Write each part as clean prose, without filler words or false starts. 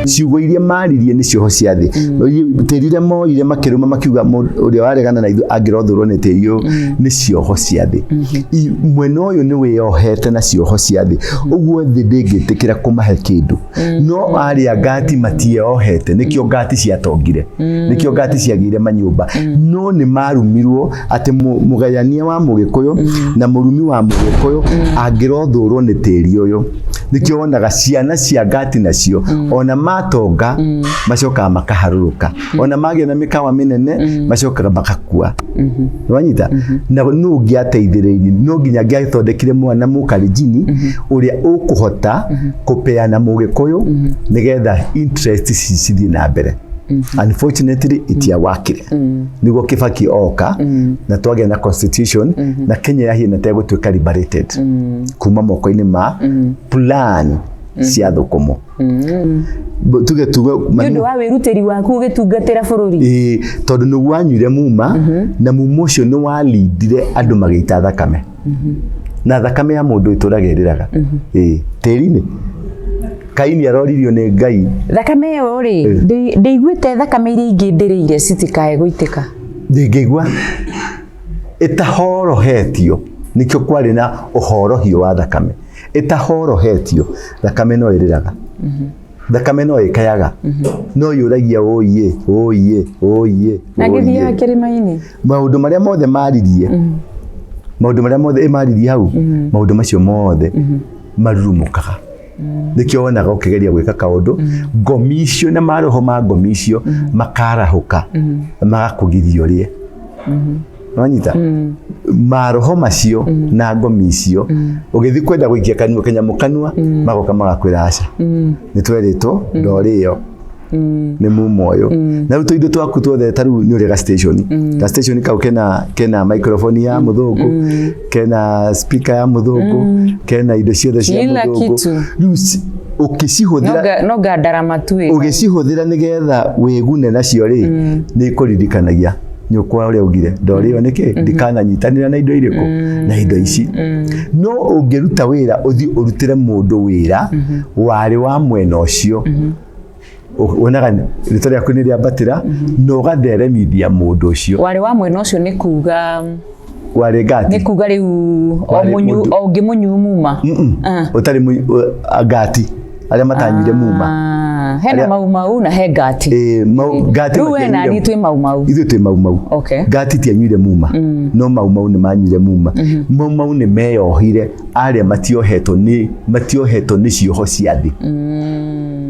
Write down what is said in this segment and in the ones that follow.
Ciugo iria maririe nĩ cioho cia thĩ. Tĩri ũrĩa moire makĩrũma makiuga ũrĩa waregana na ithuĩ angĩrothũrwo nĩ tĩri ũyũ nĩ cioho cia thĩ. Mwena ũyũ nĩ wĩyohete na cioho cia thĩ, ũguo thĩ ndĩngĩtĩkĩra kũmahe kĩndũ. No arĩa ngati matieyohete, nĩkĩo ngati ciatongire, nĩkĩo ngati ciagĩire manyũmba. No nĩ marumirwo atĩ mũgayania wa Mũgĩkũyũ na mũrumi wa Mũgĩkũyũ angĩrothũrwo nĩ tĩri ũyũ. Nĩkĩo wonaga ciana cia ngati nacio ona matonga macokaga makaharũrũka, ona magĩa na mĩkawa mĩnene macokaga makakua. Wanyita? Na nũ ũngĩateithĩrĩirie? No nginya angĩathondekire mwana mũkalenjini ũrĩa ũkũhota kũpeana Mũgĩkũyũ nĩgetha interest ici cithiĩ na mbere. Unfortunately itiawakire. Nĩguo Kibaki oka na twagĩa na constitution na Kenya yahiana ta ĩgũtuĩka liberated kuma moko-inĩ ma plan cia thũkũmũ. Tuge tuge Nĩ ũndũ wa wĩrutĩri waku ũgĩtungatĩra bũrũri. Ĩĩ, tondũ nĩ wanyuire muma na muma ũcio nĩ walindire andũ magĩita thakame, na thakame ya mũndũ ĩtũraga ĩrĩraga. Ĩĩ, tĩri-inĩ Kaini aroririo nĩ Ngai. Thakame ĩyo rĩ, ndĩiguĩte thakame iria ingĩ ndĩrĩire citikae gũitĩka. Ndĩngĩigua ĩtahorohetio. Nĩkĩo kwarĩ na ũhorohio wa thakame. Ĩtahorohetio, thakame no ĩrĩraga, thakame no ĩkayaga, no yũragia ũiĩ ũiĩ ũiĩ. Na ngĩthiaga kĩrĩma-inĩ. Maũndũ marĩa mothe maririe, maũndũ marĩa mothe ĩmaririe hau, maũndũ macio mothe marurumũkaga. Nĩkĩo wonaga ũkĩgeria gwĩka kaũndũ, ngomi icio na maroho ma ngomi icio makarahũka magakũgiria ũrĩe. Wanyita? Maroho macio na ngomi icio, ũgĩthiĩ kwenda gũikia kanua kanyamũ kanua, magoka magakwĩra aca, nĩ twerĩtwo ndorĩo nĩ mumo ũyũ. Na rĩu tũindo twaku tuothe, ta rĩu nĩ ũrĩ ga station, ga station kau kena microphone ya mũthũngũ, kena speaker ya mũthũngũ, kena indo ciothe cia Kila mũthũngũ. kitu. Rĩu ũkĩcihũthĩra No ngandarama tu ĩ. Ũgĩcihũthĩra nĩgetha wĩgune nacio rĩ, nĩ ikũririkanagia nyũkwa ũrĩa ugire ndorĩo nĩkĩ ndikananyitanĩra na indo irĩkũ na indo ici. No ũngĩruta wĩra, ũthiĩ ũrutĩre mũndũ wĩra warĩ wa mwena ũcio, wonaga rĩtwa rĩaku nĩ rĩambatĩra na ũgatheremithia mũndũ ũcio. Warĩ wa mwena ũcio nĩ kuga Warĩ ngati. Nĩ kuga rĩu o Warĩ mũnyu o ũngĩ mũnyu muma. Ũtarĩ ngati arĩa matanyuire muma. Ah, hena Arĩa- mau mau na he ngati. Ĩĩ, ngati Rĩu we na matianyuire. niĩ twĩ mau mau. Ithuĩ twĩ mau mau. Ngati tianyuire muma, no mau mau nĩ manyuire muma. Mau mau nĩ meyohire, arĩa matiohetwo nĩ cioho cia thĩ.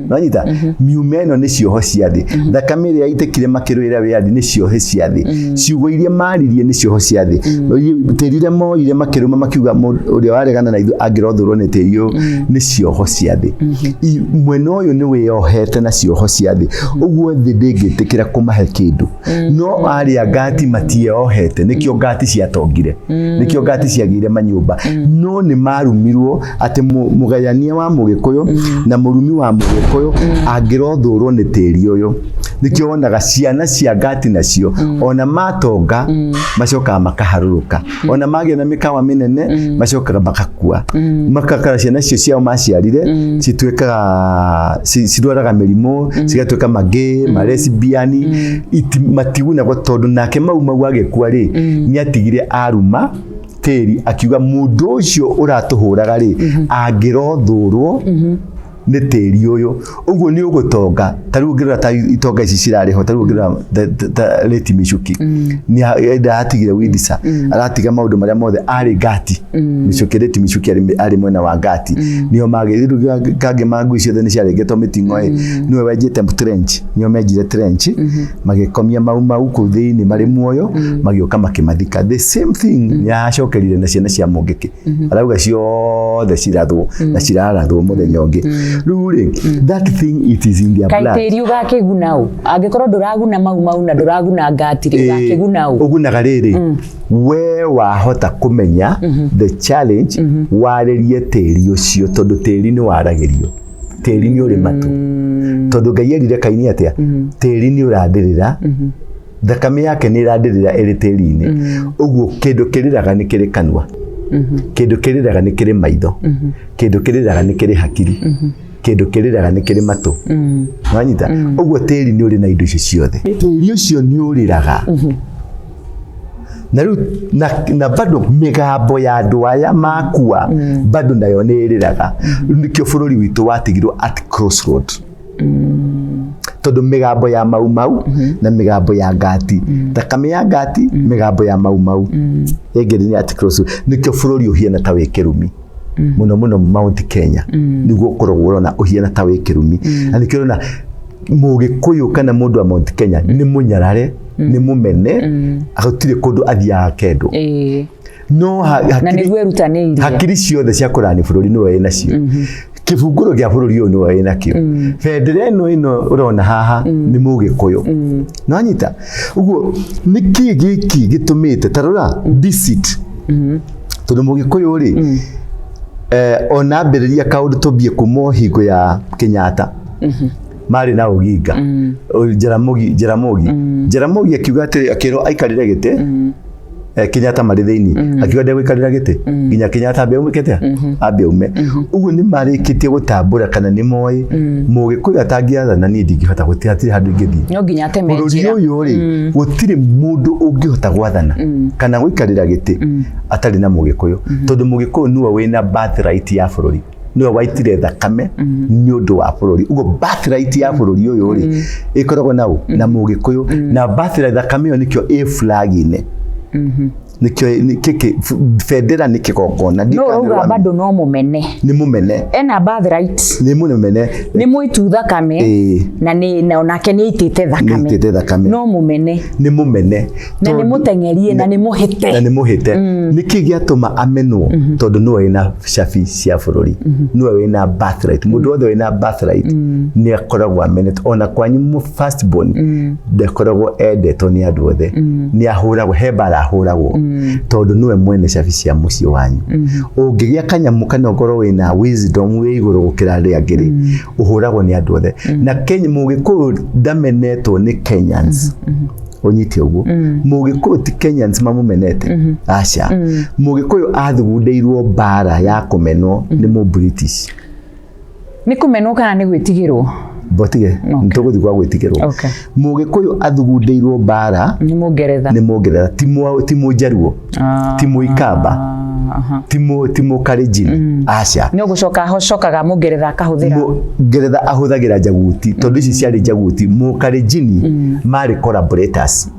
Nonyita miuma ĩno nĩ cioho cia thĩ. Thakame ĩrĩa yaitĩkire makĩrũĩra wĩyathi nĩ ciohe cia thĩ. Ciugo iria maririe nĩ cioho cia thĩ. Tĩri ũrĩa moire makĩrũma makiuga ũrĩa waregana na ithuĩ angĩrothũrwo nĩ tĩri ũyũ nĩ cioho cia thĩ. Mwena ũyũ nĩ wĩyohete na cioho cia thĩ, ũguo thĩ ndĩngĩtĩkĩra kũmahe kĩndũ. No arĩa ngati matieyohete, nĩkĩo ngati ciatongire, nĩkĩo ngati ciagĩire manyũmba. No nĩ marumirwo atĩ mũgayania wa Mũgĩkũyũ na mũrumi wa Mũgĩkũyũ angĩrothũrwo nĩ tĩri ũyũ. Nĩkĩo wonaga ciana cia ngati nacio ona matonga macokaga makaharũrũka, ona magĩa na mĩkawa mĩnene macokaga makakua, makakara. Ciana icio ciao maciarire cituĩkaga cirwaraga mĩrimũ, cigatuĩka magĩ malesbiani, matigunagwo, tondũ nake mau mau agĩkua rĩ, nĩ atigire aruma tĩri akiuga mũndũ ũcio ũratũhũraga rĩ angĩrothũrwo nĩ tĩri ũyũ. Ũguo nĩ ũgũtonga. Ta rĩu ũngĩrora ta itonga ici cirarĩho, ta rĩu ũngĩrora ta Leti Michuki, nĩ aratigire Windsor, aratiga maũndũ marĩa mothe arĩ ngati. Michuki, Leti Michuki arĩ mwena wa ngati, nĩo magĩ rĩu kangĩ ma ngui ciothe nĩ ciarengetwo mĩting'oe, nĩwe wenjete trench, nĩo menjire trench magĩkomia mau mau kũu thĩinĩ marĩ muoyo, magĩũka makĩmathika. The same thing nĩ aracokerire na ciana cia Mũngĩkĩ, arauga ciothe cirathwo na cirarathwo mũthenya ũngĩ. Rĩu rĩ, that thing, it is in their Kaĩ blood. Tĩri ũgakĩguna ũ angĩkorwo ndũraguna mau mau na ndũraguna ngati rĩ, ũgakĩguna ũ? Ũgunaga rĩrĩ we wahota kũmenya the challenge, warĩrie tĩri ũcio, tondũ tĩri nĩ waragĩrio, tĩri nĩ ũrĩ matũ, tondũ Ngai erire Kaini atĩa? Tĩri nĩ ũrandĩrĩra, thakame yake nĩ ĩrandĩrĩra ĩrĩ tĩri-inĩ. Ũguo kĩndũ kĩrĩraga nĩ kĩrĩ kanua, kĩndũ kĩrĩraga nĩ kĩrĩ maitho, kĩndũ kĩrĩraga nĩ kĩrĩ hakiri. Kĩndũ kĩrĩraga nĩ kĩrĩ matũ. Wanyita? Ũguo tĩri nĩ ũrĩ na indo icio ciothe. Tĩri ũcio nĩ ũrĩraga. Na rĩu na bado mĩgambo ya andũ aya makua bado nayo nĩ ĩrĩraga. Rĩu nĩkĩo bũrũri witũ watigirwo at crossroad. Tondũ mĩgambo ya Mau Mau na mĩgambo ya ngati, thakame ya ngati, mĩgambo ya Mau Mau ĩngĩ nĩ at crossroad. Nĩkĩo bũrũri ũhiana ta wĩ kĩrumi. Mũno mũno Mount Kenya nĩguo ũkoragwo ũrona ũhiana ta wĩ kĩrumi. Na nĩkĩo ũrona Mũgĩkũyũ kana mũndũ wa Mount Kenya nĩ mũnyarare, nĩ mũmene, gũtirĩ kũndũ athiaga akendwo. No na nĩguo erutanĩirie. Hakiri ciothe cia kũrani bũrũri nĩwe wĩ nacio. Kĩbungũro gĩa bũrũri ũyũ nĩwe wĩ nakĩo. Bendera ĩno ũrona haha nĩ Mũgĩkũyũ. Nĩwanyita? Ũguo nĩkĩ gĩkĩ gĩtũmĩte ta rora deceit. Tondũ Mũgĩkũyũ rĩ, ona ambĩrĩria kaũndũ tũmbie kuma o hingo ya Kenyatta, marĩ na Oginga, Jaramogi, Jaramogi Jaramogi akiuga atĩ akĩrwo aikarĩre gĩtĩ, Kenyatta marĩ thĩinĩ, akiuga ndegũikarĩra gĩtĩ nginya Kenyatta ambe aume kĩte ambe aume. Ũguo nĩ marĩkĩtie gũtambũra kana nĩ moĩ Mũgĩkũyũ atangĩathana niĩ ndingĩhota gũtirĩ hatirĩ handũ ingĩthiĩ. No nginya ateme Bũrũri njĩra. ũyũ rĩ, gũtirĩ mũndũ ũngĩhota gwathana kana gũikarĩra gĩtĩ atarĩ na Mũgĩkũyũ, tondũ Mũgĩkũyũ nĩwe wĩna birthright ya bũrũri, nĩwe waitire thakame nĩ ũndũ wa bũrũri. Ũguo birthright ya bũrũri ũyũ rĩ, ĩkoragwo na ũ? Na Mũgĩkũyũ. Na birthright thakame ĩyo nĩkĩo ĩ flag-inĩ, nĩkĩo kĩkĩ bendera nĩ kĩgongona. No ũrauga bado no mũmene. Nĩ mũmene. Ena birthright. Nĩ mũmene. Nĩ mũitu thakame. Na nĩ na onake nĩ aitĩte thakame. Nĩ aitĩte thakame. No mũmene. Nĩ mũmene. Na nĩ mũteng'erie na nĩ mũhĩte. Na nĩ mũhĩte. Nĩkĩ gĩatũma amenwo? Tondũ nĩwe wĩna cabi cia bũrũri, nĩwe wĩna birthright. Mũndũ wothe wĩna birthright nĩ akoragwo amenetwo. Ona kwanyu first born ndakoragwo endetwo nĩ andũ othe, nĩ ahũragwo, he mbara ahũragwo, tondũ nĩwe mwene cabi cia mũciĩ wanyu. Ũngĩgĩa kanyamũ kana ũkorwo wĩna wisdom wĩ igũrũ gũkĩra arĩa angĩ rĩ, ũhũragwo nĩ andũ othe. Na Kenya, Mũgĩkũyũ ndamenetwo nĩ Kenyans. Ũnyite ũguo, Mũgĩkũyũ ti Kenyans mamũmenete, aca. Mũgĩkũyũ athugundĩirwo mbara ya kũmenwo nĩ mũ British. Nĩ kũmenwo kana nĩ gwĩtigĩrwo? Botige nĩtũgũthiĩ kwa gwĩtigĩrwo. Mũgĩkũyũ athugundĩirwo mbara nĩ Mũngeretha. Nĩ Mũngeretha, ti Mũnjaruo, ti Mũikamba, ti Mũkalenjin, aca. Nĩ ũgũcoka acokaga Mũngeretha akahũthĩra. Mũngeretha ahũthagĩra njaguti, tondũ ici ciarĩ njaguti. Mũkalenjini marĩ collaborators.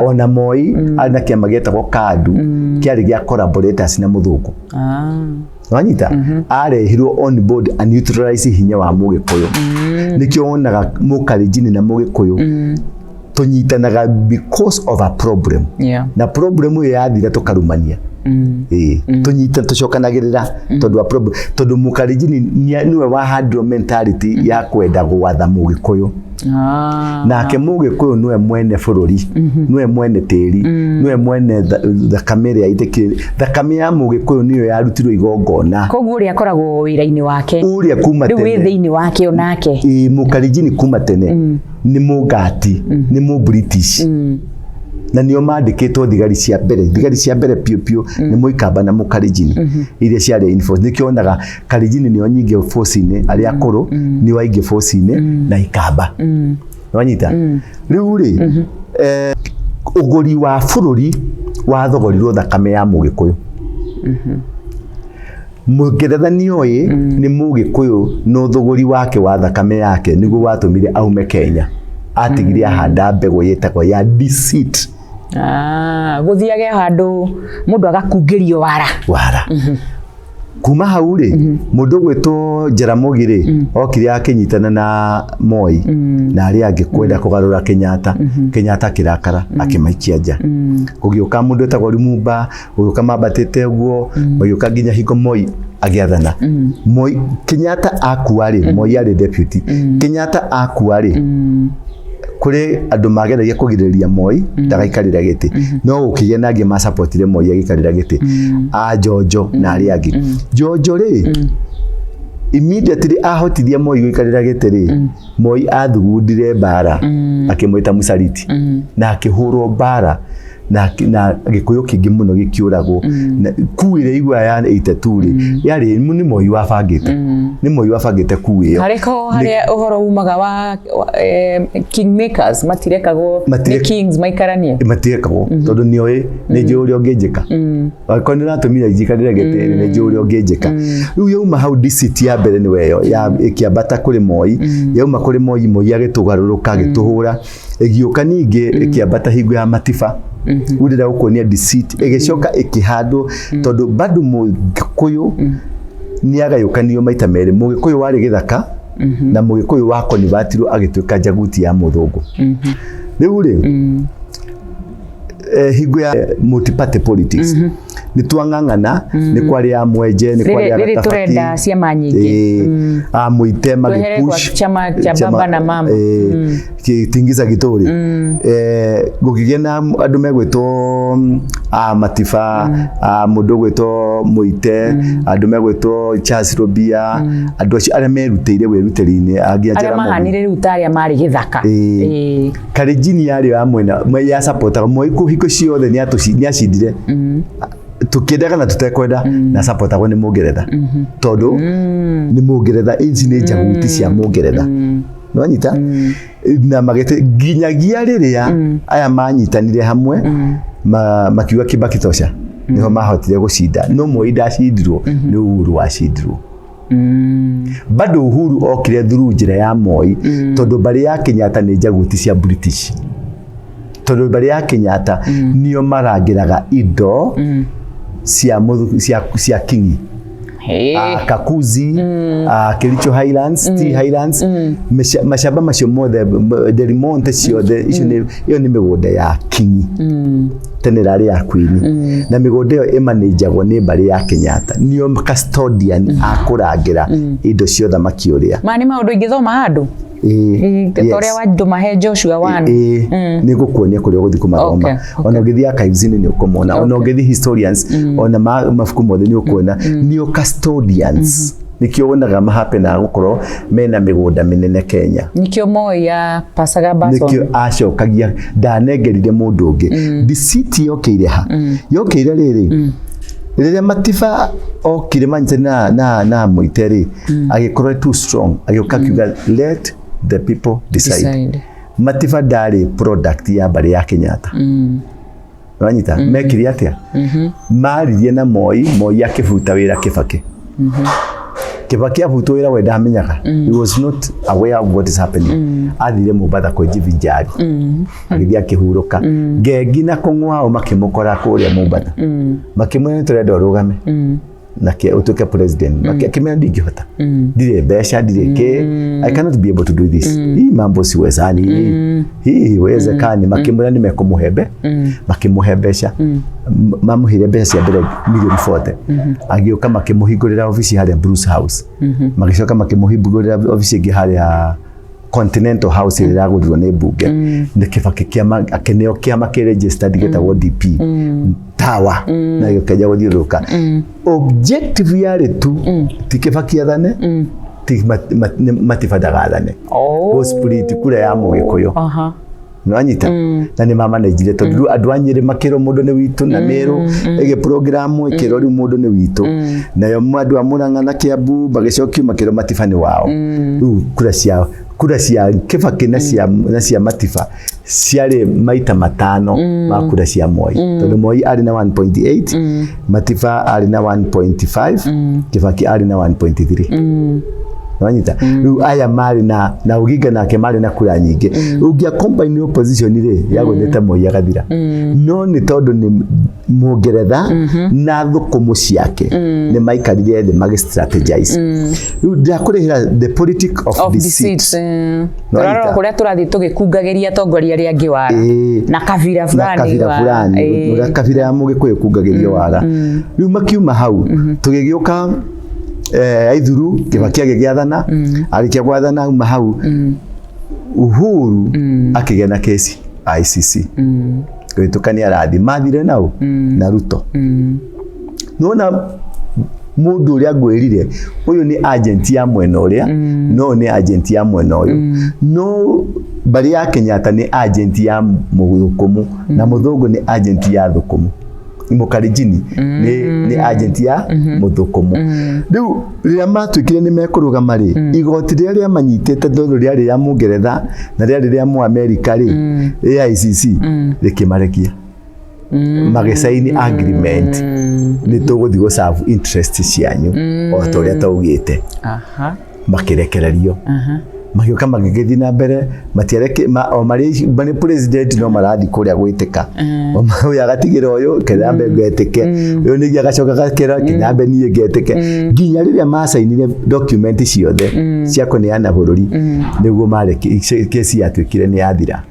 Ona Moi arĩ na kĩama gĩetagwo KADU, kĩarĩ gĩa collaborators na mũthũngũ. Wanyita? Arehirwo on board a neutralize hinya wa Mũgĩkũyũ. Nĩkĩo wonaga Mũkalenjini na Mũgĩkũyũ tũnyitanaga because of a problem. Na problem ĩyo yathira tũkarumania. Tũnyita tũcokanagĩrĩra tondũ wa problem, tondũ Mũkalenjini nĩwe wahandirwo mentality ya kwenda gwatha Mũgĩkũyũ. Nake Mũgĩkũyũ nĩwe mwene bũrũri, nĩwe mwene tĩri, nĩwe mwene thakame ĩrĩa itĩkĩrĩ. Thakame ya Mũgĩkũyũ nĩyo yarutirwo igongona. Koguo ũrĩa akoragwo wĩra-inĩ wake ũrĩa kuma rĩu wĩ tene thĩinĩ wake onake. Ĩĩ, Mũkalenjini kuma tene nĩ Mũngati, nĩ Mũbritish, na nĩo mandĩkĩtwo thigari cia mbere, thigari cia mbere piũ piũ nĩ Mũikamba na Mũkalenjini iria ciarĩ in force. Nĩkĩo wonaga Kalenjini nĩo nyingĩ force-inĩ, arĩa akũrũ nĩo aingĩ force-inĩ na Ikamba. Wanyita? Rĩu rĩ, ũgũri wa bũrũri wathogorirwo thakame ya Mũgĩkũyũ. Mũngeretha nĩoĩ nĩ Mũgĩkũyũ na ũthũgũri wake wa thakame yake nĩguo watũmire aume Kenya. Atigire ahanda mbegũ yĩtagwo ya deceit. Gũthiage handũ mũndũ agakungĩrio wara. Wara. Kuma hau rĩ, mũndũ ũgwĩtwo Jaramogi rĩ, okire akĩnyitana na Moi na arĩa angĩ kwenda kũgarũra Kenyatta. Kenyatta akĩrakara akĩmaikia nja. Gũgĩũka mũndũ wĩtagwo Lumumba, gũgĩũka mambatĩte ũguo, magĩũka nginya hingo Moi agĩathana. Moi Kenyatta akua rĩ, Moi arĩ deputy. Kenyatta akua rĩ, kũrĩ andũ mageragia kũgirĩrĩria Moi ndagaikarĩre gĩtĩ, no gũkĩgĩa na angĩ macapotire Moi agĩikarĩra gĩtĩ, a Njonjo na arĩa angĩ. Njonjo rĩ, immediately ahotithia Moi gũikarĩra gĩtĩ rĩ, Moi athugundire mbara akĩmwĩta mũcariti na akĩhũrwo mbara. Na gĩkũyũ kĩingĩ mũno gĩkĩũragwo. Na kuu ĩrĩa igua ya 82 rĩ, yarĩ nĩ Moi wabangĩte, nĩ Moi wabangĩte kuu ĩyo. Harĩ ko harĩa ũhoro umaga wa kingmakers matirekagwo nĩ kings maikaranie. Matirekagwo tondũ nĩoĩ nĩ njũĩ ũrĩa ũngĩnjĩka. Angĩkorwo nĩ ũratũmire njikarĩre gĩtĩ, nĩ njũĩ ũrĩa ũngĩnjĩka. Rĩu yauma hau, deceit ya mbere nĩwe ĩyo ya ĩkĩambata kũrĩ Moi. Yauma kũrĩ Moi, Moi agĩtũgarũrũka, agĩtũhũra, ĩgĩũka ningĩ ĩkĩambata hingo ya Matiba. Rĩu ndĩrenda gũkuonia deceit ĩgĩcoka ĩkĩhandwo, tondũ bado Mũgĩkũyũ nĩ agayũkanio maita merĩ: Mũgĩkũyũ warĩ gĩthaka na Mũgĩkũyũ wa konivatirwo agĩtuĩka njaguti ya mũthũngũ. Rĩu rĩ, hingo ya multi-party politics nĩ twang'ang'ana, nĩ kwarĩ ya Mwenje, nĩ kwarĩ ya Rĩrĩ Gatabati. Tũrenda ciama nyingĩ. Ĩĩ, a Mũite Twehere kwa magĩpush chama cha baba na mama. Tingiza gĩtũri. Gũkĩgĩa na andũ megwĩtwo a Matiba, a mũndũ ũgwĩtwo Mũite, andũ megwĩtwo Charles Rubia, andũ acio arĩa merutĩire wĩrutĩri-inĩ a nginya Arĩa Jaramogi. mahanire rĩu ta arĩa marĩ gĩthaka. Ĩĩ. Kalenjin yarĩ ya mwena ya supportaga Moi hingo ciothe, nĩ acindire tukĩendaga na tũtekwenda, na supportagwo nĩ Mũngeretha, tondũ nĩ Mũngeretha, ici nĩ njaguti cia Mũngeretha, nĩwanyita? Na magĩte nginyagia rĩrĩa aya manyitanire hamwe makiuga Kibaki tosha, niho mahotire gũcinda. No Moi ndacindirwo, nĩ Uhuru wacindirwo. Bado Uhuru okire through njĩra ya Moi, tondũ mbarĩ ya Kenyatta nĩ njaguti cia British, tondũ mbarĩ ya Kenyatta nĩo marangĩraga indo cia kingi. Hey. Kakuzi, Kericho Highlands, Tea Highlands, macamba macio mothe, Del Monte ciothe icio nĩ ĩyo nĩ mĩgũnda ya kingi, tene ĩrarĩ ya Queen, na mĩgũnda ĩyo ĩmanĩnjagwo nĩ mbarĩ ya Kenyatta, nĩo custodian a kũrangĩra indo cia ũthamaki ũrĩa. Ma nĩ maũndũ ingĩthoma handũ. Ĩĩ, Ta yes. ũrĩa wandũma he Joshua 1. Ĩĩ, nĩ ngũkuonia kũrĩa ũgũthiĩ kũmathoma. Ona ũngĩthiĩ archives-inĩ nĩ ũkũmona, ona ũngĩthiĩ historians, ona mabuku mothe nĩ ũkuona nĩo custodians. Nĩkĩo wonaga mahapenaga gũkorwo mena mĩgũnda mĩnene Kenya. Nĩkĩo Moi ya pasaga baton. Nĩkĩo acokagia, ndanengerire mũndũ ũngĩ. Deceit yokĩire ha? Yokĩire rĩrĩ, rĩrĩa Matiba okire manyitane na Mũite rĩ, agĩkorwo too strong, agĩũka akiuga, "Let the people decide." Decide. Matiba ndarĩ product ya mbarĩ ya Kenyatta, wanyita? Mekire atĩa? Maririe na Moi, Moi akĩbuta wĩra Kibaki. Kibaki abutwo wĩra, we ndamenyaga, he was not aware of what is happening. Athire Mombatha kwĩjivinjari, agĩthiĩ akĩhurũka. Ngengi na Kũng'wao makĩmũkora kũrĩa Mombatha, makĩmwĩra, "Nĩ tũrenda ũrũgame na ũtuĩke president." Akĩmera, "Ndingĩhota, ndirĩ mbeca, ndirĩ kĩ, I cannot be able to do this, hii mambo siwezani, hii haiwezekani." Makĩmwĩra nĩ mekũmũhe makĩmũhe mbeca. Mamũheire mbeca cia mbere milioni 40, agĩũka makĩmũhingũrĩra obici harĩa Bruce House, magĩcoka makĩmũhingũrĩra obici ĩngĩ harĩa Continental House ĩrĩa ĩragũrirwo nĩ mbunge nĩ Kibaki. Kĩama akĩneo kĩama kĩ registered gĩtagwo DP Tawa, na gĩkĩanjia gũthiũrũrũka. Objective yarĩ tu ti Kibaki athane, ti Matiba ndagathane. Gũ split kura ya Mũgĩkũyũ. Nĩwanyita? Na nĩ mamanenjire, tondũ rĩu andũ a Nyĩrĩ makĩrwo mũndũ nĩ witũ, na Mĩrũ ĩgĩ program ĩkĩrwo rĩu mũndũ nĩ witũ, nayo andũ a Mũrang'a na Kĩambu magĩcokio makĩrwo Matiba nĩ wao. Rĩu kura cia Kĩbakĩ na cia Matiba ciarĩ maita 5 ma kura cia Moi, tondũ Moi arĩ na 1.8, Matiba arĩ na 1.5, Kĩbakĩ arĩ na 1.3. Wanyita? Rĩu aya marĩ na Oginga nake marĩ na kura nyingĩ. Ũngĩa combine opposition rĩ, yagũthĩte Moi agathira, no nĩ tondũ nĩ Mũngeretha na thũkũmũ ciake nĩ maikarire thĩ magĩ strategize. Rĩu ndakũrĩhĩra the politic of of deceit. Deceit. Tũrarora Wanyita? kũrĩa tũrathiĩ tũgĩkungagĩria atongoria arĩa angĩ wara. Na kabira na fulani kabira wara. fulani, ũrĩa kabira ya Mũgĩkũyũ kungagĩrio wara. Rĩu makiuma hau, tũgĩgĩũka Aithuru, Kĩbaki agĩgĩathana. Arĩkia gwathana, auma hau, Uhuru akĩgĩa na kesi ICC gũgĩtuĩka nĩ arathi mathire nau na Ruto. Nĩwona Mũndũ ũrĩa ngwĩrire, ũyũ nĩ agent ya mwena ũrĩa, no ũyũ nĩ agent ya mwena ũyũ. No mbarĩ ya Kenyatta nĩ agent ya mũthũkũmũ, na mũthũngũ nĩ agent ya thũkũmũ. Mũkalenjini nĩ agent ya mũthũkũmũ. Rĩu rĩrĩa matuĩkire nĩ mekũrũgama rĩ, igoti rĩrĩa rĩamanyitĩte, tondũ rĩarĩ rĩa Mũngeretha na rĩarĩ rĩa Mũamerika rĩ, AICC rĩkĩmarekia, magĩcaini agreement, nĩ tũgũthiĩ gũ serve interest cianyu o ta ũrĩa taugĩte. Makĩrekererio, magĩũka, magĩgĩthiĩ na mbere, matiareke o marĩ marĩ president, no marathiĩ kũrĩa gwĩtĩka. Ũyũ agatigĩra ũyũ, kĩnyambe ngetĩke, ũyũ ningĩ agacoka agakĩra kĩnyambe niĩ ngetĩke, nginya rĩrĩa macainire document ciothe cia kũneana bũrũri, nĩguo mareki kesi yatuĩkire nĩ yathira.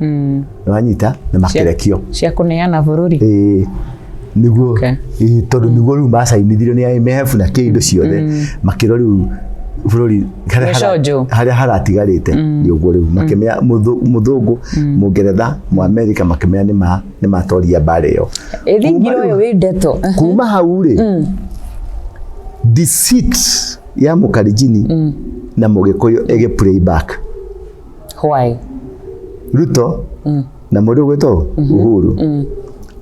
Nĩwanyita? Na makĩrekio. Cia kũneana bũrũri. Ĩĩ, nĩguo. Ĩĩ, tondũ nĩguo rĩu macainithirio nĩ IMF na kĩindo ciothe, makĩrwo rĩu bũrũri harĩa Gĩconjo. Harĩa haratigarĩte nĩ ũguo. Rĩu makĩmenya mũthũngũ, Mũngeretha, Mũamerika, makĩmenya nĩ matoria mbara ĩyo. Ĩthingira ũyũ wĩ ndeto. Kuma hau rĩ, deceit ya Mũkalenjini na Mũgĩkũyũ ĩgĩ play back. Why? Ruto na mũndũ ũgwĩtwo Uhuru.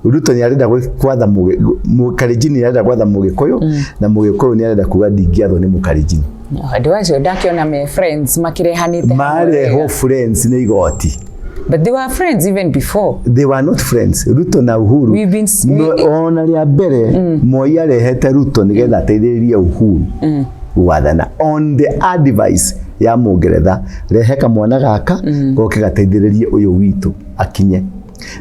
Ruto nĩ arenda gwatha Mũkalenjini, nĩ arenda gwatha Mũgĩkũyũ, na Mũgĩkũyũ nĩ arenda kuga ndingĩathwo nĩ Mũkalenjini. Andũ acio ndakĩona me friends makĩrehanĩte hamwe Marehwo wega. Friends nĩ igoti. But they were friends even before. They were not friends, Ruto na Uhuru. We've been Ona rĩa mbere Moi arehete Ruto nĩgetha ateithĩrĩrie Uhuru gwathana on the advice ya Mũngeretha, rehe kamwana gaka goke gateithĩrĩrie ũyũ witũ akinye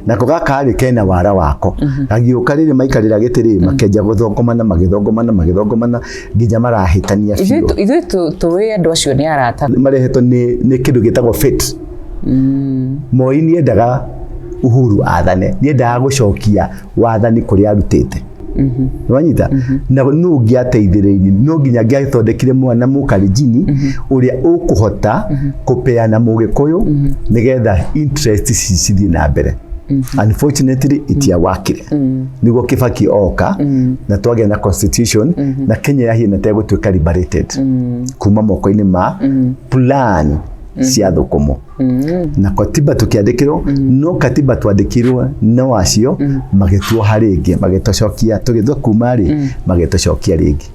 nako gaka rĩ kena wara wako. Gagĩũka, rĩrĩ maikarĩra gĩtĩ rĩ, makenja gũthongomana, magĩthongomana, magĩthongomana nginya marahĩtania Ithuĩ biũ. Ithuĩ tũĩ andũ acio nĩ arata. Marehetwo nĩ kĩndũ gĩtagwo fate. Moi nĩendaga Uhuru athane, nĩendaga gũcokia wathani kũrĩa arutĩte. Nĩwanyita? Na nũ ũngĩateithĩrĩirie? No nginya angĩathondekire mwana Mũkalenjini ũrĩa ũkũhota kũpeana Mũgĩkũyũ nĩgetha interest ici cithiĩ na mbere. Unfortunately itiawakire. Nĩguo Kibaki oka na twagĩa na constitution, na Kenya yahiana ta ĩgũtuĩka liberated kuma moko-inĩ ma plan cia thũkũmũ na katiba tukiandĩkĩrwo. No katiba twandĩkirwo no acio magĩtuoha rĩngĩ, magĩtũcokia tũgĩthua kuma rĩ, magĩtũcokia rĩngĩ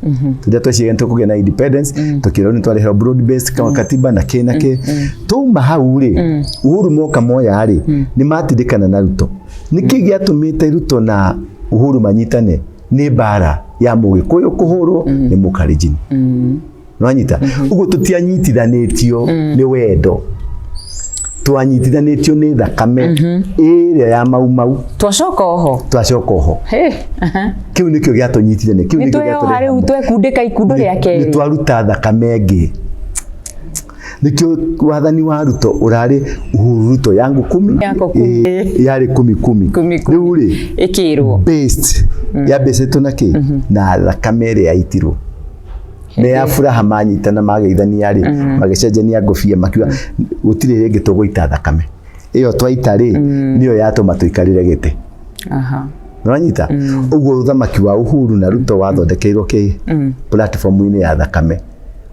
tũrĩa tweciria nĩ tũkũgĩa na independence, tũkĩrwo nĩ twarehwo broad based katiba na kĩ na kĩ. Twauma hau rĩ, Uhuru moka moya rĩ, nĩ matindĩkana na Ruto. Nĩkĩ gĩatũmĩte Ruto na Uhuru manyitane? Nĩ mbara ya Mũgĩkũyũ kũhũrwo nĩ Mũkalenjini. Nwanyita? Ũguo tũtianyitithanĩtio nĩ wendo, twanyitithanĩtio nĩ thakame ĩrĩa ya Mau Mau. Twacoka oho. Twacoka oho. Hey, aha. Kĩu nĩkĩo gĩatũnyitithania, kĩu Nĩ nĩkĩo tweyoha gĩatũrehe rĩu hamwe. twekundĩka ikundo rĩa Nĩ kerĩ. twaruta thakame ĩngĩ. Nĩkĩo wathani wa Ruto ũrarĩ Uhuru Ruto yangu kumi. Yako kumi. Ĩ, yarĩ kumi kumi. Kumi kumi. Rĩu rĩ, Ĩkĩrwo. based yambĩcĩtwo na kĩ? Na thakame ĩrĩa yaitirwo nĩ ya furaha. Manyitana, mageithania rĩ, magĩcenjania ngũbia, makiuga gũtirĩ rĩngĩ tũgũita thakame ĩyo twaita rĩ, nĩyo yatũma tũikarĩre gĩtĩ. Nĩwanyita? Ũguo ũthamaki wa Uhuru na Ruto wathondekeirwo kĩ platform-inĩ ya thakame.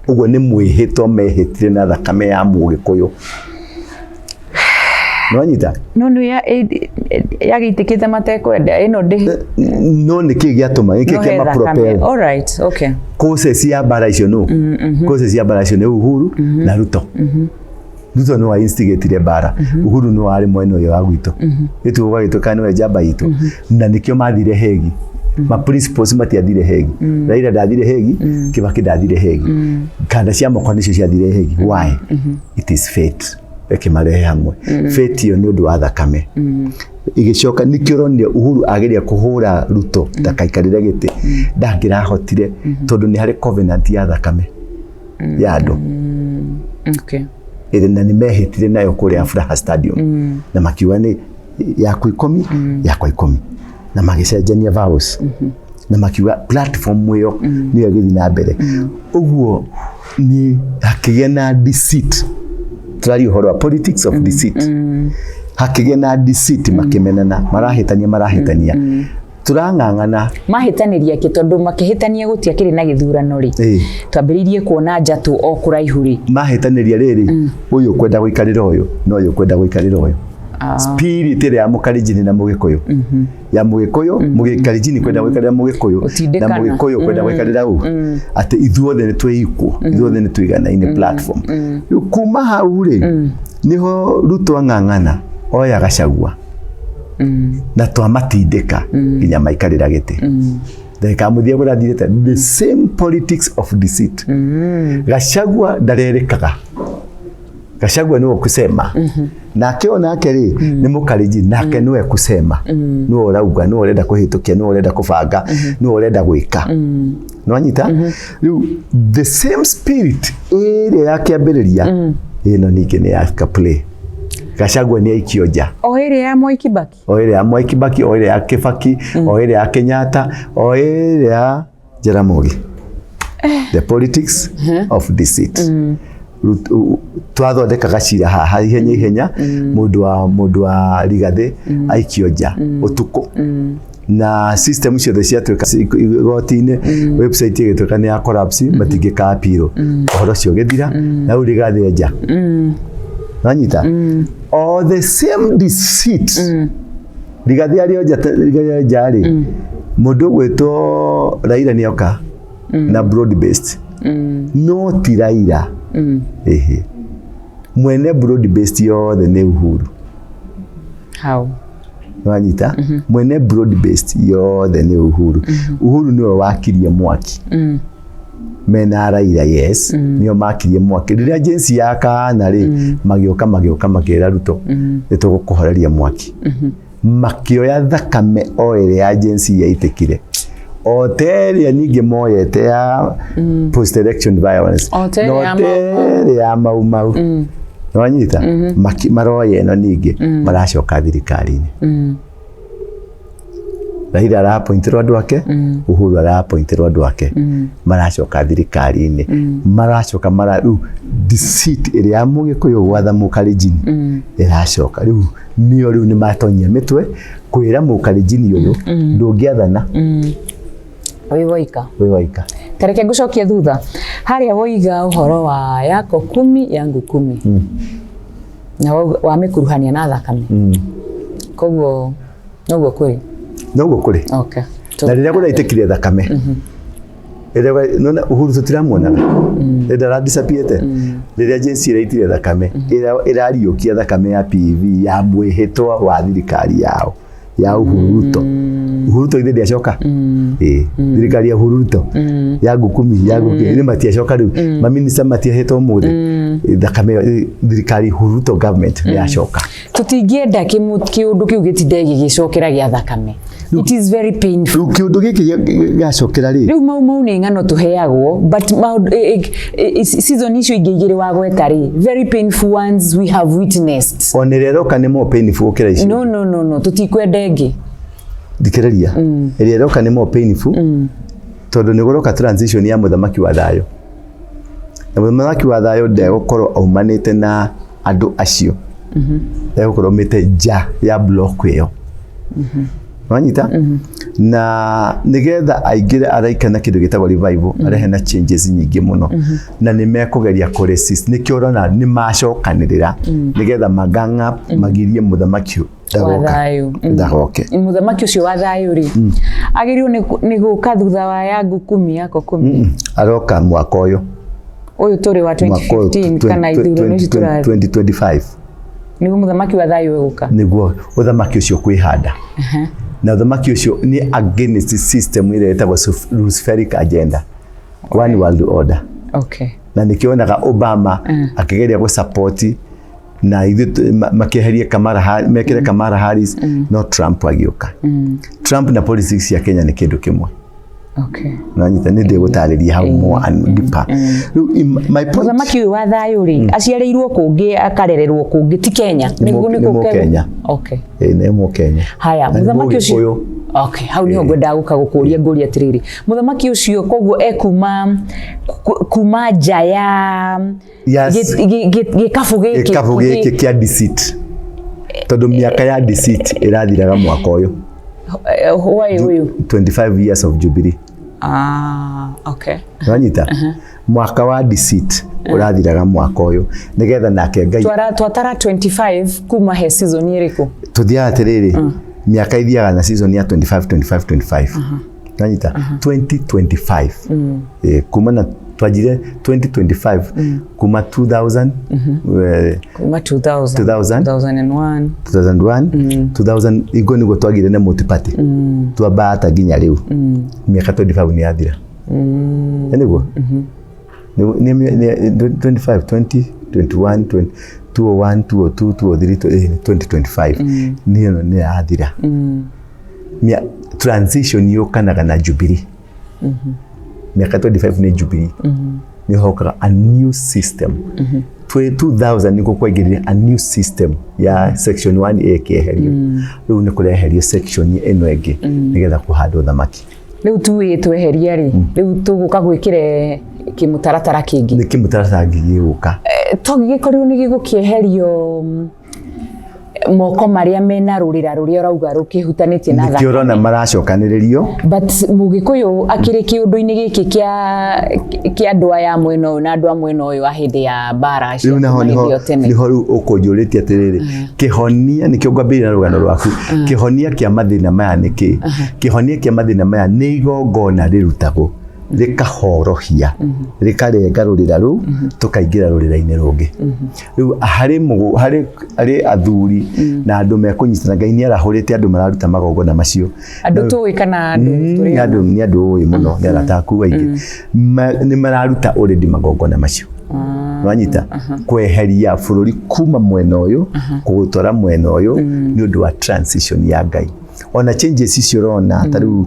Ũguo nĩ mwĩhĩtwa mehĩtire na thakame ya Mũgĩkũyũ. Nĩwanyita? No nĩ yagĩitĩkĩte matekwenda ĩno ndĩ. No nĩkĩ gĩatũma, nĩkĩ No he kĩama thakame. propel? All right, okay. Causes ya mbara icio, no causes ya mbara icio nĩ Uhuru na Ruto. Ruto nĩ wa instigatire mbara, Uhuru nĩ warĩ mwena ũyũ wa gwitũ, gĩtugo gagĩtuĩka nĩwe njamba itũ, na nĩkĩo mathire Hague. Ma principles matiathire Hague. Raila ndathire Hague, Kibaki ndathire Hague, kanda cia moko nĩcio ciathire Hague. Why? It is fate ĩkĩmarehe hamwe. Fate ĩyo nĩ ũndũ wa thakame igĩcoka. Nĩkĩo ũronire Uhuru ageria kũhũra Ruto ndakaikarĩre gĩtĩ, ndangĩrahotire, tondũ nĩ harĩ covenant ya thakame ya andũ. Ĩrĩ na nĩ mehĩtire nayo kũrĩa Furaha Stadium, na makiuga nĩ yaku 10, yakwa 10, na magĩcenjania vows, na makiuga platform ĩyo nĩyo ĩgĩthiĩ na mbere. Ũguo nĩ hakĩgĩa na deceit. Tũraria ũhoro wa politics of deceit. Hakĩgĩa na deceit, makĩmenana, marahĩtania, marahĩtania. Turang'ang'ana. Mahĩtanĩria kĩ? Tondũ makĩhĩtania gũtiakĩrĩ na gĩthurano rĩ, twambĩrĩirie kuona njatũ o kũraihu rĩ. Mahĩtanĩria rĩrĩ, ũyũ kwenda gũikarĩra ũyũ na ũyũ kwenda gũikarĩra ũyũ. Spirit ĩrĩa ya Mũkalenjin na Mũgĩkũyũ, ya Mũgĩkũyũ, Mũkalenjin kwenda gũikarĩra Mũgĩkũyũ na Gũtindĩkana. Mũgĩkũyũ kwenda gũikarĩra ũ, atĩ ithuothe nĩ twĩ equal, ithuothe nĩ tũiganaine platform. Rĩu kuma hau rĩ, niho Ruto ang'ang'ana oya Gachagua na twamatindĩka nginya maikarĩra gĩtĩ. Ndagĩka ya mũthia kũrathirĩte the same politics of deceit. Gachagua ndarerĩkaga. Gachagua niwe kusema, nake o nake rĩ nĩ Mũkalenjin, nake niwe kusema, niwe ũrauga, niwe ũrenda kũhĩtũkia, niwe ũrenda kũbanga, niwe ũrenda gwĩka. Nĩwanyita? Rĩu the same spirit ĩrĩa ya kĩambĩrĩria ĩno ningĩ nĩ ya play. Gachagua nĩ aikio nja. O ĩrĩa ya Mwai Kibaki. O ĩrĩa ya Mwai Kibaki, o ĩrĩa ya Kibaki, o ĩrĩa ya Kenyatta, o ĩrĩa ya Jaramogi. The politics of deceit. Twathondeka gacira haha ihenya ihenya, mũndũ wa Rigathĩ aikio nja ũtukũ, na system ciothe ciatuĩka igoti-inĩ, website ĩgĩtuĩka nĩ ya collapse, matingĩka appeal, ũhoro ũcio ũgĩthira na rĩu Rigathĩ nja. Nanyita? O the same deceit. Rigathĩ arĩ o nja, Rigathĩ arĩ nja rĩ, mũndũ ũgwĩtwo Raila nĩoka na broad based, no ti Raila. Ĩhĩ, mwene broad based yothe nĩ Uhuru. Hau. Wanyita? Mwene broad based yothe nĩ Uhuru. Uhuru nĩwe wakirie mwaki mena Raila, yes, nĩo makirie mwaki. Rĩrĩa Gen Z ya kana rĩ magĩũka, magĩũka makĩra Ruto, nĩ tũgũkũhoreria mwaki, makĩoya thakame o ĩrĩa ya Gen Z yaitĩkire, o ta ĩrĩa ningĩ moyete ya post election violence. O ta ĩrĩa na ya o ta ĩrĩa ya Mau Mau. Nĩwanyita? Maroya ĩno ningĩ maracoka thirikari-inĩ. Raila arapointirwo andũ ake, Uhuru arapointirwo andũ ake, maracoka thirikari-inĩ, maracoka mara rĩu deceit ĩrĩa ya Mũgĩkũyũ gwatha Mũkalenjin ĩracoka. Rĩu nĩo rĩu nĩ matonyia mĩtwe kwĩra Mũkalenjin ũyũ ndũngĩathana wĩ woika. Wĩ waika. Tareke ngũcokie thutha harĩa woiga ũhoro wa yako kumi yangu kumi, na wamĩkuruhania na thakame, koguo noguo kũrĩ. Noguo kũrĩ. Na rĩrĩa kũraitĩkire thakame rĩrĩa nona Uhuru tũtiramuonaga, rĩrĩa ndara-disappear-ĩte, rĩrĩa Gen Z ĩraitire thakame, ĩrariũkia thakame ya PV ya mwĩhĩtwa wa thirikari yao ya Uhuru Ruto. Uhuru Ruto ithe ndiacoka. Ĩĩ, thirikari ya Uhuru Ruto ya ngukumi ya ngukumi nĩ matiacoka. Rĩu maminista matiahĩtwo ũmũthĩ. Thakame ĩyo, thirikari Uhuru Ruto government nĩ yacoka. Tũtingĩenda kĩũndũ kĩu gĩtinde gĩgĩcokera gĩa thakame. It is very painful. Rĩu kĩũndũ gĩkĩ gĩacokera rĩ, Rĩu mau mau nĩ ng'ano tũheagwo, but maũndũ season icio ingĩ igĩrĩ wagweta rĩ, very painful ones we have witnessed. Ona ĩrĩa ĩroka nĩ more painful gũkĩra icio. No, no, no, no, tũtikwenda ĩngĩ. Thikĩrĩria, ĩrĩa ĩroka nĩ more painful, tondũ nĩ gũroka transition ya mũthamaki wa thayũ, na mũthamaki wa thayũ ndegũkorwo aumanĩte na andũ acio, egũkorwo aumĩte nja ya block ĩyo. Wanyita? Na nĩgetha aingĩre, araika na kĩndũ gĩtagwo revival, arehe na changes nyingĩ mũno, na nĩ mekũgeria kũ resist. Nĩkĩo ũrona nĩ macokanĩrĩra nĩgetha magang up magirie mũthamaki ũyũ wa ndagoka. Thayũ. Ndagoke. Mũthamaki ũcio wa thayũ rĩ, agĩrĩirwo nĩ gũka thutha wa yangu kumi yako kumi? Aroka mwaka ũyũ. Ũyũ tũrĩ wa Mwaka ũyũ. 2015 kana ithurano ici tũrathiĩ? 2025. Nĩguo mũthamaki wa thayũ egũka. Nĩguo ũthamaki ũcio kwĩhanda, na ũthamaki ũcio nĩ against system ĩrĩa ĩtagwo Luciferic agenda, one world order. Na nĩkĩo wonaga Obama akĩgeria gũ-support na ithuĩ makĩeherie Kamala mekĩre Kamala Harris, no Trump agĩũka. Trump na politics cia Kenya nĩ kĩndũ kĩmwe. Nanyita? Nĩ ndĩgũtarĩria hau more and deeper. Rĩu my point, Mũthamaki ũyũ wa thayũ rĩ, aciarĩirwo kũngĩ, akarererwo kũngĩ, ti Kenya? Nĩ Nĩguo nĩ kũ- Mũkenya. Okay. Ĩĩ, nĩ Mũkenya. Haya. Na nĩ Mũthamaki ũcio Mũgĩkũyũ. Okay, hau niho ngwendaga gũka gũkũria. Ngũria atĩrĩrĩ, mũthamaki ũcio koguo ekuma kuma nja ya gĩkabũ gĩkĩ? Gĩkabũ gĩkĩ kĩa deceit, tondũ mĩaka ya deceit ĩrathiraga mwaka ũyũ. Why ũyũ? 25 years of Jubilee. Ah, okay. Wanyita mwaka wa deceit ũrathiraga mwaka ũyũ nĩgetha nake Ngai Twara twatara 25 kuma he season ĩrĩkũ? Tuthiaga atĩrĩrĩ, mĩaka ithiaga na season ya 25 25 25, wanyita 2025. Kuma na twanjire 2025 kuma 2000 Kuma 2000. 2000. 2001. 2001, 2000 igo niguo twagire na multi-party, twambata nginya riu miaka 25 ni yathira. Nĩ niguo nĩ 25, 20 21, 20, 201, 202, 203, 2025 nĩ ĩno nĩ yathira. Transition yũkanaga na Jubilee. Mĩaka 25 nĩ Jubilee, nĩ hokaga a new system. 2000 nĩguo kwaingĩrire a new system ya section 1A ĩkĩeherio. Rĩu nĩ kũreherio section ĩno ĩngĩ nĩgetha kũhandwo thamaki. Rĩu tuĩ tweheria rĩ, rĩu tũgũka gwĩkĩre kĩmũtaratara kĩngĩ. Nĩ kĩmũtaratara gĩgũka. To gĩgĩkorirwo nĩ gĩgũkĩeherio moko marĩa mena rũrĩra rũrĩa ũrauga rũkĩhutanĩtie na nĩkĩo thakame. Ũrona maracokanĩrĩrio. But mũgĩkũyũ akĩrĩ kĩũndũ-inĩ gĩkĩ kĩa andũ aya a mwena ũyũ na andũ a mwena ũyũ a hĩndĩ ya mbara cia Rĩu naho kuma niho hĩndĩ ĩyo tene. Niho rĩu ũkũnjũrĩtie atĩrĩrĩ, kĩhonia nĩkĩo ngwambĩrĩria na rũgano rwaku. Kĩhonia kĩa mathĩna maya nĩ kĩ? Kĩhonia kĩa mathĩna maya nĩ igongona rĩrutagwo rĩkahorohia, rĩkarenga rũrĩra rũu, tũkaingĩra rũrĩra-inĩ rũngĩ. Rĩu harĩ harĩ athuri na andũ mekũnyitana, Ngai nĩ arahũrĩte andũ mararuta magongona macio. Andũ tũĩ kana andũ tũrĩ Nĩ andũ, nĩ andũ ũĩ mũno, nĩ arata aku aingĩ. Nĩ mararuta already magongona macio, wanyita, kweheria bũrũri kuma mwena ũyũ kũũtwara mwena ũyũ nĩ ũndũ wa transition ya Ngai. Ona changes icio ũrona ta rĩu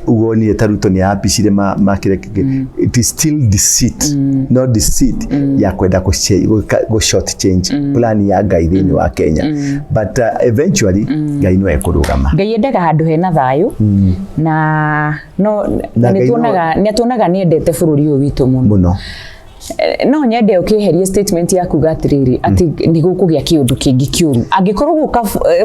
ũguo wonire ta Ruto nĩ apicire makĩre kĩngĩ, it is still deceit, no deceit ya kwenda gũ short change plan ya Ngai thĩinĩ wa Kenya, but eventually Ngai no ekũrũgama. Ngai endaga handũ hena thayũ na no Na na Ngai no- nĩ tuonaga nĩ endete bũrũri ũyũ witũ mũno. Mũno. No nyende ũkĩeherie statement ya kuga atĩrĩrĩ atĩ nĩ gũkũgĩa kĩũndũ kĩngĩ kĩũru angĩkorwo gũka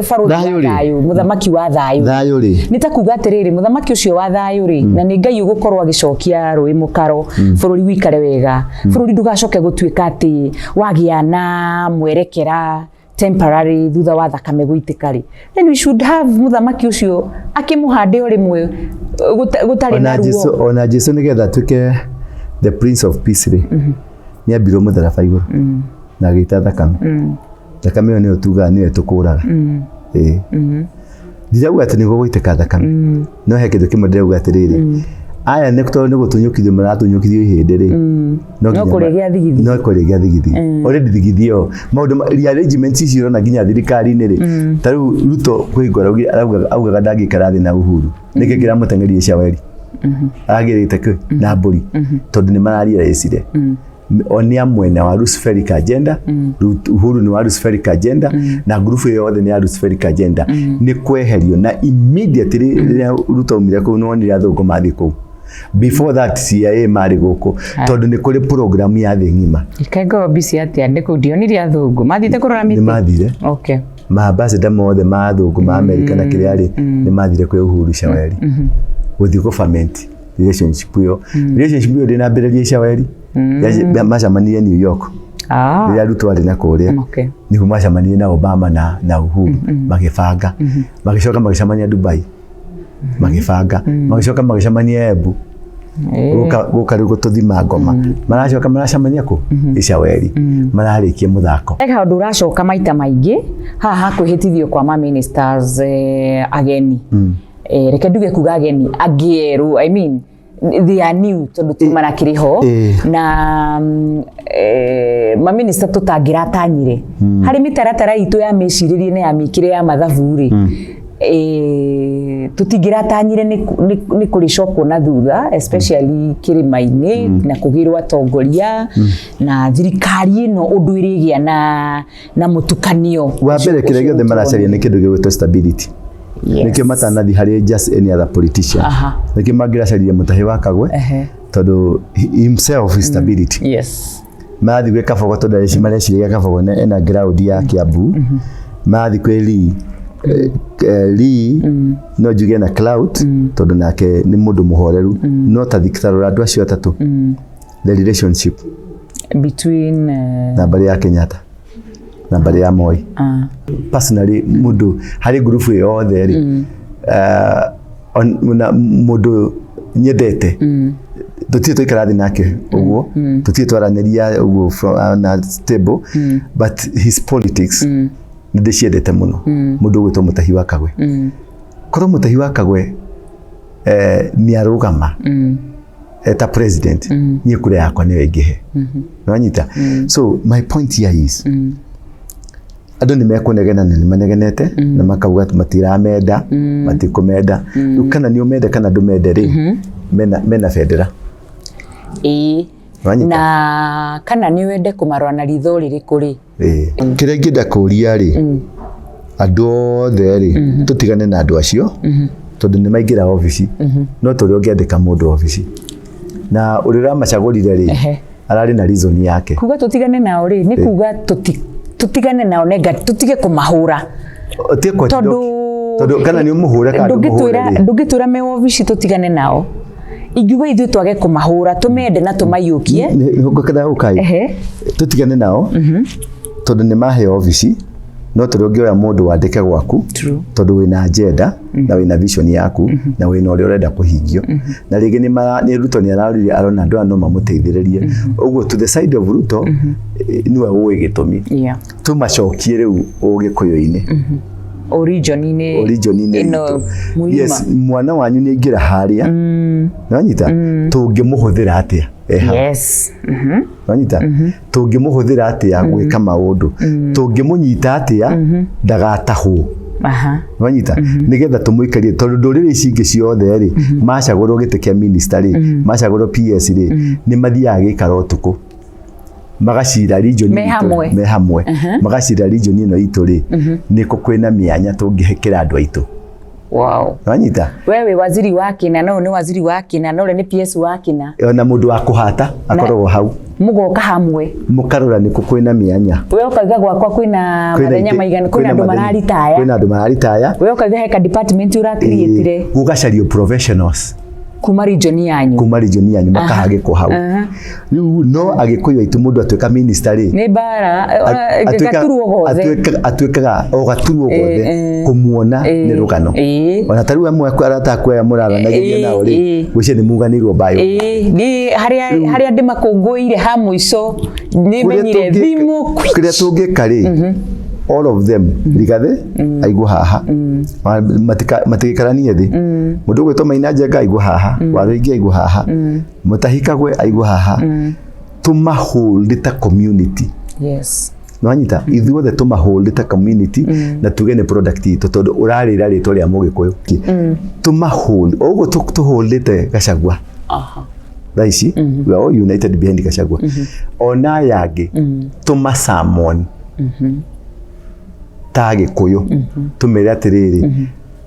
barũthi wa Thayũ rĩ. thayũ, mũthamaki wa thayũ. Thayũ rĩ. Nĩ ta kuga atĩrĩrĩ, mũthamaki ũcio wa thayũ rĩ, na nĩ Ngai ũgũkorwo agĩcokia rũĩ mũkaro, bũrũri wikare wega, bũrũri ndũgacoke gũtuĩka atĩ wagĩa na mwerekera temporary thutha wa thakame gũitĩka rĩ, then we should have mũthamaki ũcio akĩmũhande o rĩmwe gũtarĩ na Ona Jesu ruo. Ona Jesu nĩgetha atuĩke the Prince of Peace rĩ, nĩ ambirwo mũtharaba igũrũ na agĩita thakame. Thakame ĩyo nĩyo tugaga nĩyo ĩtũkũraga. Ĩĩ, ndirauga atĩ nĩguo gũitĩka thakame, no he kĩndũ kĩmwe ndĩrauga atĩrĩrĩ, aya nĩ tondũ nĩ gũtunyũkithio maratunyũkithio ihĩndĩ rĩ, No nginya kũrĩgĩa thigithigi. No kũrĩgĩa thigithigi. Already thigithigi ĩyo maũndũ rearrangement ici ũrona nginya thirikari-inĩ rĩ, ta rĩu Ruto kwĩhingwo augaga ndangĩikara thĩ na Uhuru. Nĩkĩ kĩramũteng'eria caweri agĩrĩte kĩ na mbũri? Tondũ nĩ mararealize o nĩ a mwena wa Luciferic agenda. Uhuru nĩ wa Luciferic agenda na ngurubu ĩyo yothe nĩ ya Luciferic agenda. Nĩ kweherio na immediately rĩrĩa Ruto aumire kũu, nĩ wonire athũngũ mathiĩ kũu. Before that CIA marĩ gũkũ tondũ nĩ kũrĩ program ya thĩ ng'ima. Ikaingorwo mbici atĩa ndĩ kũu ndionire athũngũ mathiĩte kũrora mĩtĩ. Nĩ mathire. Maambassador mothe ma athũngũ ma America na kĩrĩa rĩ, nĩ mathire kwĩ Uhuru Shaweri gũthiĩ kũ ferment relationship ĩyo. Relationship ĩyo ndĩnambĩrĩria Shaweri. Macemanirie New York rĩrĩa Ruto arĩ na kũrĩa. Nĩguo macemanirie na Obama na Uhuru magĩbanga, magĩcoka magĩcemania Dubai magĩbanga, magĩcoka magĩcemania Embu gũka rĩu gũtũthima ngoma, maracoka maracemania kũ Icaweri mararĩkia mũthako. He kaũndũ ũracoka maita maingĩ haha ha kwĩhĩtithio kwa ma ministers ageni, reke nduge kuga ageni angĩ erũ, I mean they are new tondũ tu marakĩrĩ ho na maminista tũtangĩratanyire harĩ mĩtaratara itũ ya mĩcirĩrie na ya mĩkĩre ya mathabu rĩ, tũtingĩratanyire nĩ kũrĩcokwo na thutha, especially kĩrĩma-inĩ na kũgĩrwo atongoria na thirikari ĩno ũndũ ĩrĩgĩa na mũtukanio. Wa mbere, kĩrĩa gĩothe maracaria nĩ kĩndũ gĩgwĩtwo stability. Nĩkĩo matanathi harĩ just any other politician. Nĩkĩo mangĩracaririe Mũtahi wa Kagwe tondũ himself is stability. Marathiĩ gwĩ Kabogo tondũ mareciragia Kabogo ena ground ya Kiambu. Marathiĩ kwĩ Lee Lee no njuge na clout, tondũ nake nĩ mũndũ mũhoreru, no ta tarora andũ acio atatũ, the relationship between na mbarĩ ya Kenyatta na mbarĩ ya Moi. Personally, mũndũ harĩ ngurubu ĩyo yothe rĩ, na mũndũ nyendete, tũtirĩ twaikara thĩ nake ũguo, tũtirĩ twaranĩria ũguo from on a table, but his politics nĩ ndĩciendete mũno. Mũndũ ũgwĩtwo Mũtahi wa Kagwe, korwo Mũtahi wa Kagwe nĩ arũgama ta president, niĩ kura yakwa nĩyo ĩngĩhe. Nĩwanyita? So my point here is, andũ nĩ mekũnegena na nĩ manegenete na makauga atĩ matiramenda, matikũmenda. Rĩu kana nĩ ũmende kana ndũmende rĩ, mena bendera. Wanyita? Na kana nĩ wende kũmarora na ritho rĩrĩkũ rĩ? Ĩĩ. Kĩrĩa ingĩenda kũria rĩ, andũ othe rĩ, tũtigane na andũ acio, tondũ nĩ maingĩra obici, no tũrĩa ũngĩandĩka mũndũ obici na ũrĩa ũramacagũrire rĩ, ararĩ na reason yake. Kuga tũtigane nao rĩ, nĩ kuga tũtigane nao nenga tũtige kũmahũra. Ũtige kũhĩtũka. Tondũ Tondũ kana nĩ ũmũhũre kana ndũmũhũre ndũngĩtwĩra rĩ. Ndũngĩtwĩra me obici tũtigane nao, ingiuga ithuĩ twage kũmahũra, tũmende na tũmaiyũkie. Ngũkenda gũkai. Tũtigane nao tondũ nĩ maheo obici, no tũrĩa ũngĩoya mũndũ wandĩke gwaku, tondũ wĩna agenda na wĩna vision yaku na wĩna ũrĩa ũrenda kũhingio, na rĩngĩ nĩ Ruto nĩ ararorire arona andũ aya no mamũteithĩrĩrie ũguo. To the side of Ruto, nĩwe ũĩ gĩtũmi. Tũmacokie rĩu ũgĩkũyũ-inĩ, Origin-inĩ origin-inĩ ĩno itũ. mũgima. Yes, mwana wanyu nĩ aingĩra harĩa, nĩwanyita, tũngĩmũhũthĩra atĩa e hau? Wanyita? Tũngĩmũhũthĩra atĩa gwĩka maũndũ? Tũngĩmũnyita atĩa ndagatahwo? Wanyita? Nĩgetha tũmũikarie, tondũ ndũrĩrĩ ici ingĩ ciothe rĩ, macagũrwo gĩtĩ kĩa minister rĩ, macagũrwo PS rĩ, nĩ mathiaga gĩikaro ũtukũ magacira region Me itũ- hamwe. Me hamwe, magacira region ĩno itũ rĩ, nĩkũ kwĩna mĩanya tũngĩhekĩra andũ aitũ. Wanyita? We wĩ waziri wa kĩna, no nĩ waziri wa kĩna, no ũrĩa nĩ PS wa kĩna. Ona mũndũ wa kũhata akoragwo hau. Mũgoka hamwe. Mũkarora nĩkũ kwĩna mĩanya. We ũkauga gwakwa kwĩna mathenya maigana, kwĩna andũ mararitaya. Kwĩna andũ mararitaya. We ũkauga he ka department ũracreatire. Gũgacario professionals kuma region yanyu. Kuma region yanyu, makahagĩkwo hau. Rĩu no Agĩkũyũ aitũ, mũndũ atuĩka minister rĩ, Nĩ mbara, gaturwo gothe. Atuĩkaga o gaturwo gothe. Kũmuona nĩ rũgano. Ona ta rĩu amwe arata aku aya mũraranagĩria nao rĩ, gwĩciria nĩ muganĩirwo mbayo. Ĩĩ, nĩ harĩa ndĩmakũngũĩire ha mũico nĩ menyire thimũ. Kĩrĩa tũngĩka rĩ, all of them, Rigathĩ aigwo haha, matigĩkaranie thĩ, mũndũ ũgwĩtwo Maina Njenga aigwo haha, Warũingĩ aigwo haha, Mũtahi Kagwe aigwo haha, tũmahold ta community. Nĩwanyita? Ithuothe tũmahold ta community na tuge nĩ product itũ, tondũ ũrarĩra rĩtwa rĩa Mũgĩkũyũ. Tũmahold o ũguo tũholdĩte Gachagua. Thaa ici we are all united behind Gachagua. Ona aya angĩ tũmasummon ta Agĩkũyũ, tũmere atĩrĩrĩ,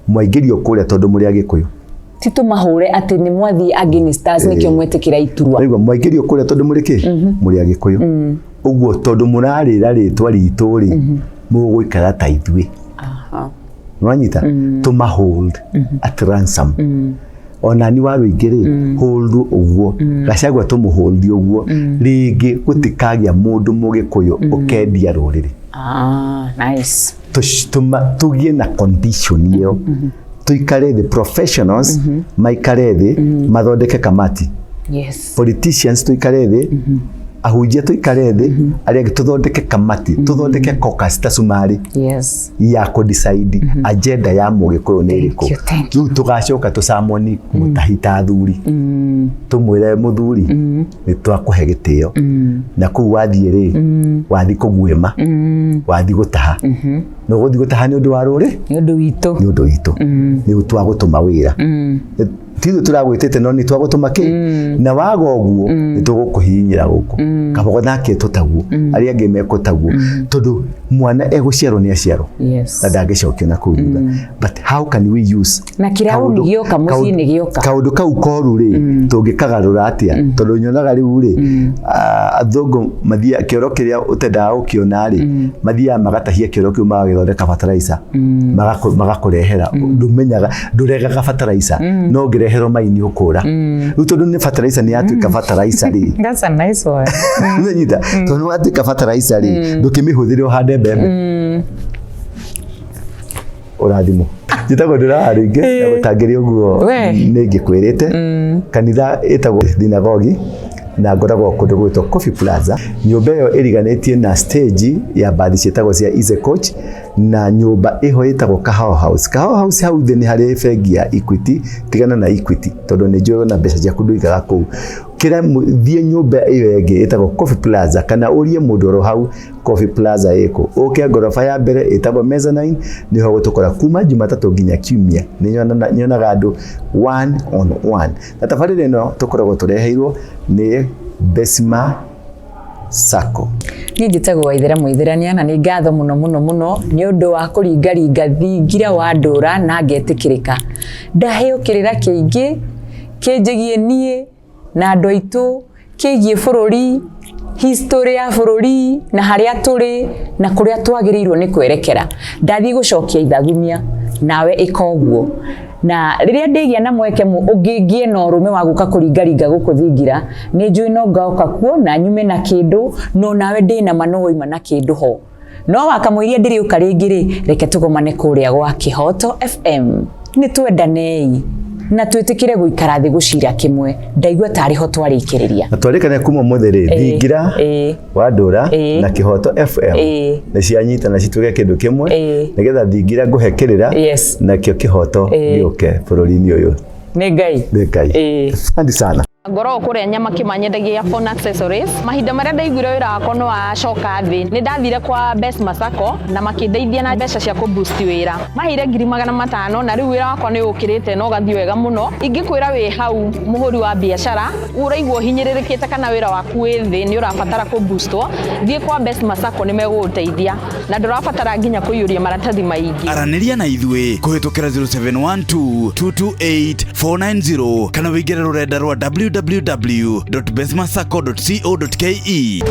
mwaingĩrio kũrĩa tondũ mũrĩ Agĩkũyũ. Ti tũmahũre atĩ nĩ mwathiĩ against us, nĩkĩo mwĩtĩkĩra iturwa. Raigua, mwaingĩrio kũrĩa tondũ mũrĩ kĩ? Mũrĩ Agĩkũyũ. Ũguo tondũ mũrarĩra rĩtwa ritũ rĩ, mũgũikara ta ithuĩ. Nĩwanyita? Tũmahold at ransom. Ona ni wa rũingĩ rĩ, hold ũguo, Gachagua tũmũhold ũguo, rĩngĩ gũtikagĩa mũndũ Mũgĩkũyũ ũkendia rũrĩrĩ. Ah, nice. Tũgĩe na condition ĩyo, tũikare thĩ, professionals maikare thĩ, mathondeke kamati, politicians tũikare thĩ, ahunjia tũikare thĩ, arĩa angĩ tũthondeke kamati, tũthondeke caucus ta Cumarĩ ya kũ decide agenda ya Mũgĩkũyũ nĩ ĩrĩkũ. You, thank. Rĩu tũgacoka tũcamoni Mũtahi ta athuri, tũmwĩre, mũthuri, nĩ twakũhe gĩtĩo, na kũu wathiĩ rĩ, wathiĩ kũguĩma, wathiĩ gũtaha, na ũgũthiĩ gũtaha nĩ ũndũ wa rũrĩ, Nĩ ũndũ witũ. Nĩ ũndũ witũ, nĩ twagũtũma wĩra, ti ithuĩ tũragwĩtĩte, no nĩ twagũtũma kĩ, na waga ũguo nĩ tũgũkũhihinyĩra gũkũ. Kabogo nake tũtaguo, arĩa angĩ mekũtaguo, tondũ Mwana egũciarwo nĩ aciarwo na ndangĩcokio na kũu thutha, but how can we use Na kĩraũni gĩoka, mũciĩ nĩ gĩoka. Kaũndũ kau koru rĩ, tũngĩkagarũra atĩa? Tondũ nyonaga rĩu rĩ, athũngũ mathiaga kĩoro kĩrĩa ũtendaga gũkĩona rĩ, mathiaga magatahia kĩoro kĩu, magagĩthondeka fertilizer, magakũrehera. Ndũmenyaga, ndũregaga fertilizer, no ũngĩreherwo maini ũkũra rĩu, tondũ nĩ fertilizer, nĩ yatuĩka fertilizer rĩ. That's a nice one. Nĩnyita, tondũ nĩ watuĩka fertilizer rĩ, ndũkĩmĩhũthĩre ũhande mbembe. Ũrathimwo. Njĩtagwo Ndũraha rĩngĩ na gũtangĩrĩ ũguo. We. Nĩ ngĩkwĩrĩte kanitha ĩtagwo thinagogi na ngoragwo kũndũ gwĩtwo Coffee Plaza. Nyũmba ĩyo ĩriganĩtie na stage ya mbathi ciĩtagwo cia Easy Coach, na nyũmba ĩho ĩtagwo Kahawa House. Kahawa House hau thĩ nĩ harĩ bengi ya Equity. Tigana na Equity tondũ nĩ njũĩ na mbeca ciaku ndũigaga kũu. Kĩra thiĩ nyũmba ĩyo ĩngĩ ĩtagwo Coffee Plaza, kana ũrie mũndũ oro hau Coffee Plaza ĩkũ. Ũke ngoroba ya mbere ĩtagwo mezzanine, nĩho gũtũkora kuma Jumatatũ nginya Kiumia. Nĩ nyonaga andũ one on one, na tabarĩra ĩno tũkoragwo tũreheirwo nĩ Besima Sacco. Niĩ njĩtagwo Waithera Mũithĩrania, na nĩ ngatho mũno mũno mũno nĩ ũndũ wa kũringaringa thingira wa ndũra na ngetĩkĩrĩka. Ndaheo kĩrĩra kĩingĩ kĩnjĩgiĩ niĩ na andũ aitũ, kĩgiĩ bũrũri, history ya bũrũri na harĩa tũrĩ na kũrĩa twagĩrĩirwo nĩ kwerekera. Ndathiĩ gũcokia ithagumia, nawe ĩka ũguo. Na rĩrĩa ndĩgĩa na mweke ũngĩ ngĩe na ũrũme wa gũka kũringaringa gũkũ thingira, nĩ njũĩ no ngoka kuo na nyume na kĩndũ, no nawe ndĩna ma no wauma na kĩndũ ho. No wakamũiria ndĩrĩũka rĩngĩ rĩ, reke tũgomane kũrĩa gwa Kĩhoto FM. Nĩ twendanei na twĩtĩkĩre gũikara thĩ gũcira kĩmwe. Ndaigua tarĩ ho twarĩkĩrĩria. Na twarĩkania kuma ũmũthĩ rĩ, thingira wa ndũra na Kĩhoto FM nĩ cianyitana cituĩke kĩndũ kĩmwe, nĩgetha thingira ngũhe kĩrĩra, nakĩo kĩhoto gĩũke bũrũri-inĩ ũyũ. Nĩ Ngai. Nĩ Ngai. Asante sana. Ngoragwo kũrĩa nyama kĩmanyendagia phone accessories. Mahinda marĩa ndaiguire wĩra wakwa nĩ wacoka thĩ, nĩ ndathire kwa Besma Sacco na makĩndeithia na mbeca cia kũ boost wĩra. Maheire 500,000, na rĩu wĩra wakwa nĩ ũkĩrĩte na ũgathiĩ wega mũno. Ingĩkwĩra wĩ hau mũhũri wa biacara ũraigua ũhinyĩrĩrĩkĩte kana wĩra waku wĩ thĩ, nĩ ũrabatara kũ boostwo, thiĩ kwa Besma Sacco, nĩ megũgũteithia na ndũrabatara nginya kũiyũria maratathi maingĩ. Aranĩria na ithuĩ kũhĩtũkĩra 0712 228 490 kana wĩingĩre rũrenda rwa www.besmasacco.co.ke.